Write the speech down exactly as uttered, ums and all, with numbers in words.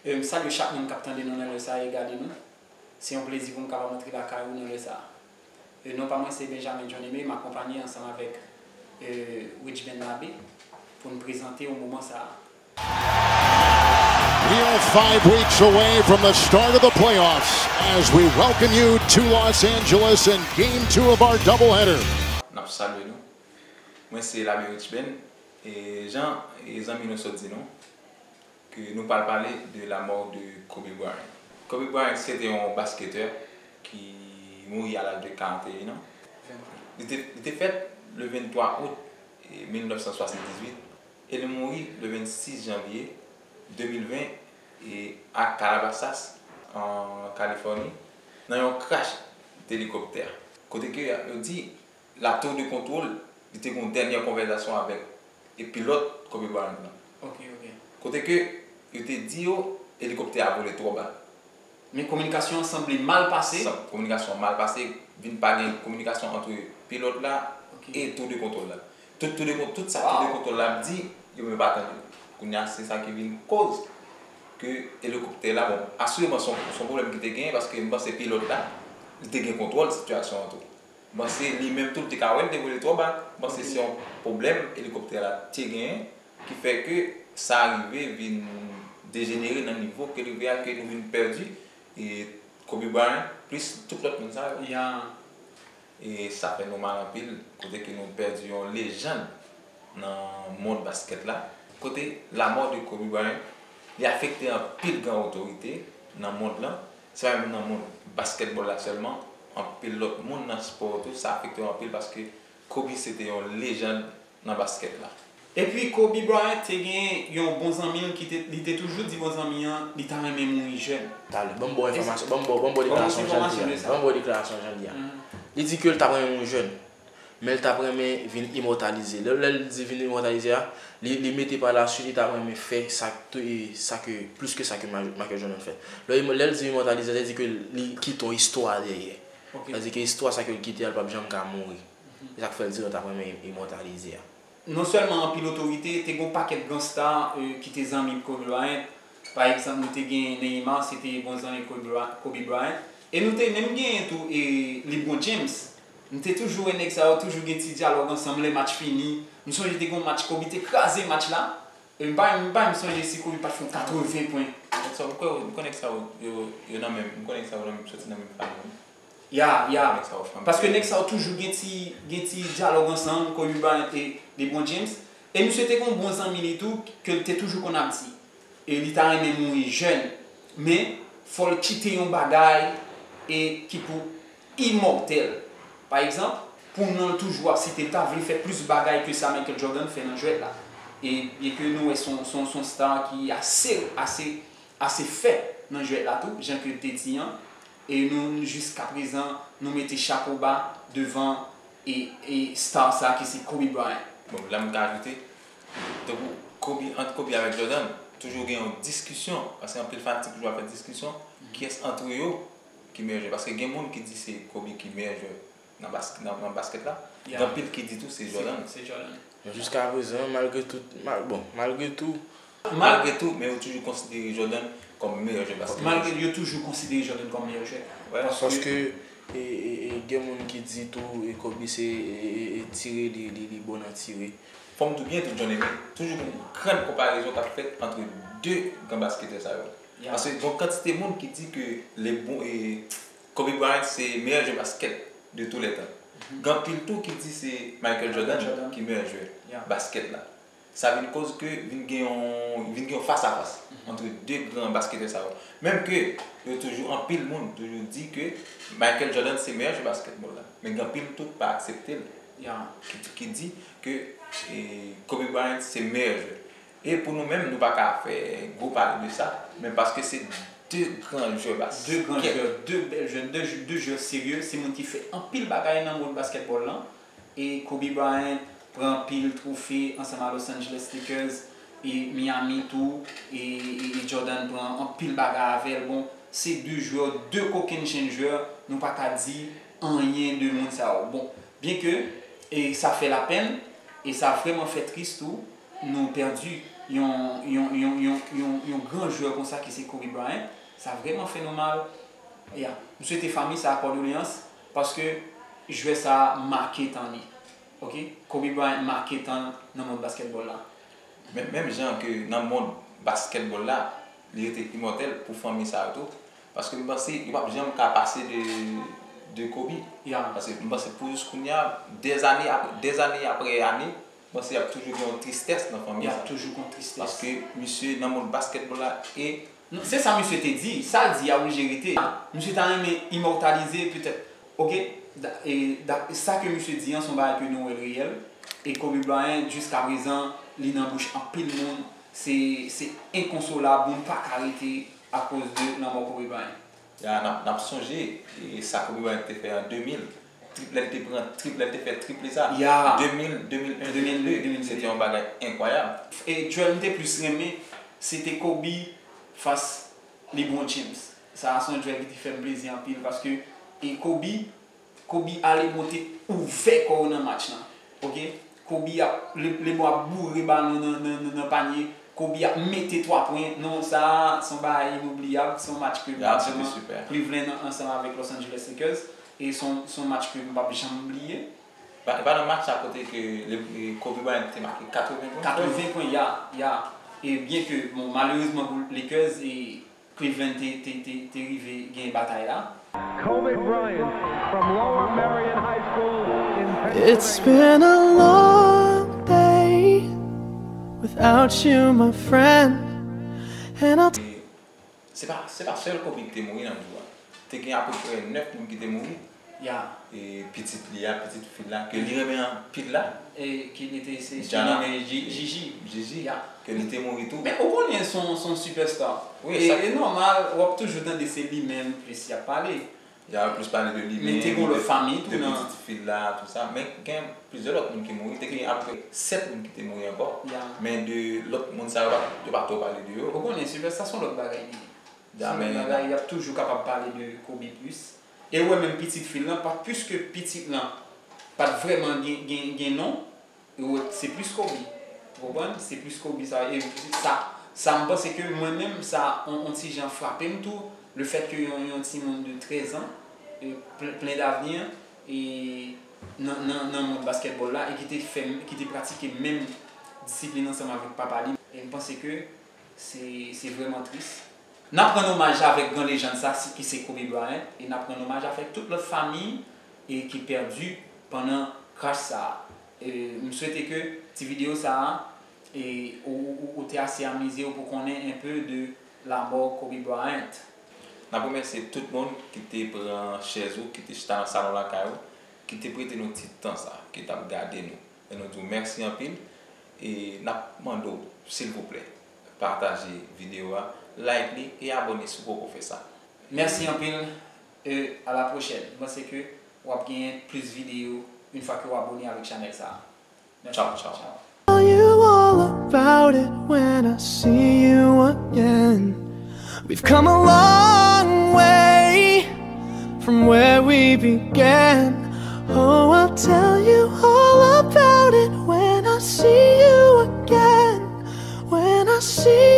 E, m salye chak moun k ap tande nou nan lè sa a e gade nou. Se yon plezi pou m kapab antre lakay ou nan lè sa a. E, non pa mwen se Benjamin John Aimé, m akonpanye ansanm avèk, e, Rich Ben Labe pou n prezante w moman sa a. We are five weeks away from the start of the playoffs as we welcome you to Los Angeles in game two of our doubleheader. N ap salye nou. Mwen se Labe Rich Ben. E jan e zanmi nou sot di nou, ke nou pral pale de la mort de Kobe Bryant. Kobe Bryant se te yon basketè ki mouri a laj de karant e en an. Li te, li te fèt le venntwa out e mil nèf san swasanndizwit e li mouri le vennsis janvye de mil ven e a Calabasas, an Kalifòni, nan yon krach delikoptè. Kote ke yo di la tour de contrôle, li te gen yon dènyè konvèsasyon avèk e pilòt Kobe Bryant lan. Ok, ok. Kote ke yo te di yo elikoptè a vole twò ba. Men kominikasyon an sanble mal pase. San kominikasyon mal pase, vin pa gen kominikasyon ant pilòt la Ok. e tour de contrôle la. Tout tour de con- tout sa tour de contrôle la ap di, yo menm pa tande. Kounye a se sa ki vin koz ke elikoptè la, bon, asireman se yon se yon pwoblèm ki te genyen paske m panse pilòt la, li te gen kontwòl sitiyasyon an tou. M panse li menm tou li te ka wè l te vole twò ba. M panse se yon pwoblèm elikoptè la te genyen ki fè ke sa rive vin dejenere nan nivo ke l rive a ke nou vin pèdi e Kobe Bryant plis tout lòt moun sa yo. Ya. E sa fè nou mal anpil kote ke nou pèdi yon lejann nan mond baskèt la. Kote la mort de Kobe Bryant, li afekte anpil gran otorite nan mond lan. Se pa menm nan mond baskètbòl la sèlman, anpil lòt moun nan spò tou, sa afekte yo anpil paske Kobe se te yon lejann nan baskèt la. Epi Kobe Bryant te gen yon bon zanmi l ki te, li te toujou di bon zanmi an li ta renmen mouri jèn. Talè, ban m ba w enfòmasyon, ban m ba w, ban m ba w deklarasyon jan l ye a. Ban m ba w deklarasyon jan l ye a. Li di ke l t ap renmen mouri jèn, men l t ap renmen vin imòtalize. Lè, lè l di vin imòtalize a, li, li mete pa la suite, li t ap renmen fè sa, sa ke, plis ke sa ke Ma- Michael Jordan fè. Lè, lè l di imòtalize, sa vle di ke li kite yon istwa dèyè. Sa vle di ke istwa sa ke l kite a, l p ap janm ka mouri. Se sa k fè l di l t ap renmen imòtalize a. Non sèlman anpil otorite, te gen yon pakèt gran sta, e, ki te zanmi Kobe Bryant. Pa egzanp, nou te gen Neymar, se te bon zanmi Kobe Bry- Kobe Bryant. E nou te menm genyen tou, e, LeBron James. Nou te toujou wè nèg sa yo toujou gen ti dyalòg ansanm lè match fini. M sonje te gen yon match Kobe te kraze match la. E m pa, m pa menm sonje si Kobe pa t fè yon katreven pwen. Nèg sa yo, m kwè, m kwè nèg sa yo, yo, yo nan menm, m kwè nèg sa yo nan menm, soti nan menm fanmi. Ya, ya. Nèg sa yo fanmi. Paske nèg sa yo toujou gen ti, gen ti dyalòg ansanm, Kobe Bryant e LeBron James. E misye te gen yon bon zanmi li tou, ke l te toujou konn ap di. E li ta renmen mouri jèn, men fò l kite yon bagay e ki pou imòtèl. Pa egzanp, pou non l toujou ap site, li ta vle fè plis bagay ke sa Michael Jordan fè nan jwèt la. E byenke nou wè se yon, se yon, se yon star ki ase, ase, ase fè nan jwèt la tou, jan ke l te di an, e nou, nou jiskaprezan, nou mete chapo ba devan e, e star sa ki se Kobe Bryant. Bon, la m ka ajoute, tankou Kobe, ant Kobe avèk Jordan, toujou gen yon diskisyon, paske anpil fanatik toujou ap fè diskisyon, kiyès ant yo ki meyè jwè. Paske gen moun ki di se Kobe ki meyè jwè nan, bas, nan, nan baskèt la, gen anpil ki di tou se Jordan. Se Jordan. Men jiskaprezan, malgre tout, mal, bon, malgre tou, Malgre tou, men yo toujou konsidere Jordan kòm meyè jwè baskèt. Malgre yo toujou konsidere Jordan kòm meyè jwè. Wè. Paske e, e, e, gen moun ki di tou e Kobe se e, e, e tire li, li, li bon nan tire. Fò m di w byen tou, John Aimé, toujou gen yon grann konparezon k ap fèt ant de gran basketè sa yo. Ya. Paske gen yon kantite moun ki di ke LeBron, e, Kobe Bryant se meyè jwè baskèt de tou lè tan. Gen anpil tou ki di se Michael Jordan Jordan. Ki meyè jwè Ya. Baskèt la. Sa vin koz ke vin gen yon, vin gen yon fas a fas ant de gran basketè sa yo. Menm ke yo toujou, anpil moun toujou di ke Michael Jordan se meyè jwè basketball la. Men gen anpil tou ki pa aksepte l. Ya. Ki, ki di ke e, Kobe Bryant se meyè jwè. E pou nou menm, nou pa ka fè gwo pale de sa, men paske se de gran jwè baskèt. De gran jwè, de bèl jwè, de, de jwè serye, se moun ki fè anpil bagay nan mond baskètbòl lan. E Kobe Bryant pran anpil twofe ansanm a Los Angeles Lakers e Miami tou, e, e, e Jordan pran anpil bagay avè l. Bon, se de jwè, de kokennchenn jwè, nou pa ka di anyen de moun sa yo. Bon, byenke e sa fè lapenn, e sa vrèman fè tris tou, nou pèdi yon, yon, yon, yon, yon, yon gran jwè konsa ki se Kobe Bryant. Sa vrèman fè nou mal. Ya, m swete fanmi sa a kondoleyans, paske jwè sa a make tan li. Oke? Kobe Bryant make tan l nan mond basketball la. Men, menm jan ke nan mond basketball la, li rete imòtèl pou fanmi sa yo tou. Paske m panse yo p ap janm ka pase de, de Kobe. Ya. Paske m panse pou jis kounye a, dèzane apre, dèzane apre ane, m panse y ap toujou gen yon tristès nan fanmi Y sa. ap toujou gen yon tristès. Paske misye nan mond basketball la e Non, se sa misye te di. Sa l di a oblije rete. Misye ta renmen imòtalize petèt. Oke? Da- e da- Sa ke misye di an se yon bagay ke nou wè l reyèl. E Kobe Bryant, jiskaprezan, li nan bouch anpil moun. Se se enkonsolab, moun pa ka rete akoz de lanmò Kobe Bryant. Ya, n ap, n ap sonje e sa Kobe Bryant te fè an de mil. Trip lè l te pran, trip lè l te fè triple sa. Ya. De mil, de mil en, De mil de, de mil de. Se te yon bagay enkwayab. E duel m te plis renmen, se te Kobe fas LeBron James. Sa a se yon duel ki te fè m plezi anpil paske e Kobe, Kobe ale monte ouvè kò w nan match lan. Oke? Kobe ap, Le- LeBron ap boure balon nan, nan, nan, nan panye. Kobe ap mete twa pwen. Non, sa a se yon bagay inoubliyab. Se yon match ke m Ya, ap se te janm sipè. Cleveland ansanm avèk Los Angeles Lakers. E se yon, se yon match ke m p ap janm bliye. Pa, pa nan match sa kote ke le, Kobe Bryant te make katreven pwen. Katreven pwen, ya, ya. E byen ke, bon, malerezman pou Lakers, e Cleveland te, te, te, te rive gen batay la. Kobe Bryant from Lower Merion High School in Pennsylvania. It's been a long day without you, my friend. And I'll Se pa, se pa sèl Kobe ki te mouri nan jou a. Te gen apeprè nèf moun ki te mouri. Ya. E pitit li a, pitit fi l la, ke li renmen anpil la. E ki li te se se Jana. Nonmen Ji- Jiji. Jiji. Ya. Ke li te mouri tou. Men ou konnen se yon se yon superstar. Wi, E sa- e nòmal, w ap toujou tande se li menm plis y ap pale. Y a plis pale de li Men te gen lòt fanmi tou de nan pitit fi l la, tou sa. Men gen plizyè lòt moun ki mouri. Te gen apeprè sèt moun ki te mouri ankò. Ya. Men de lòt moun sa yo pa, yo pa twò pale de yo. Ou konnen superstar se yon lòt bagay li ye. Ya, Se men yon bagay y ap toujou kapab pale de Kobe plis. E ou wè menm pitit fi l lan, pa, piske pitit lan pa t vrèman gen, gen, gen non, ou wè se plis Kobe. Ou konprann? Se plis Kobe sa. E sa, sa m panse ke mwen menm, sa on, on ti jan frape m tou, le fèt ke yon, yon timoun de trèz an, e, plen, plen davni, e, nan, nan, nan mond basketball la, e ki te fè, ki te pratike menm disiplin ansanm avèk papa li. E m panse ke se, se vrèman tris. N ap rann omaj avèk gran lejann sa si- ki se Kobe Bryant, e n ap rann omaj avèk tout lòt fanmi e ki pèdi pandan crash sa a. E m swete ke ti videyo sa a e ou, ou, ou te ase amize w pou konnen enpe de lamò Kobe Bryant. N ap remèsye tout moun ki te pran chèz ou, ki te chita nan salon lakay ou, ki te prete nou ti tan sa, ki t ap gade nou. E nou di w mèsi anpil. E n ap mande w, silvouplè, pataje videyo a, like li e abòne si w poko fè sa. Mèsi anpil e a la pwochèn. M panse ke w ap genyen plis videyo yon fwa ke w abòne avèk chanèl sa a. Mèsi. Tchaw, tchaw. Tell you all about it when I see you again. We've come a long way from where we began. Oh, I'll tell you all about it when I see you again. When I see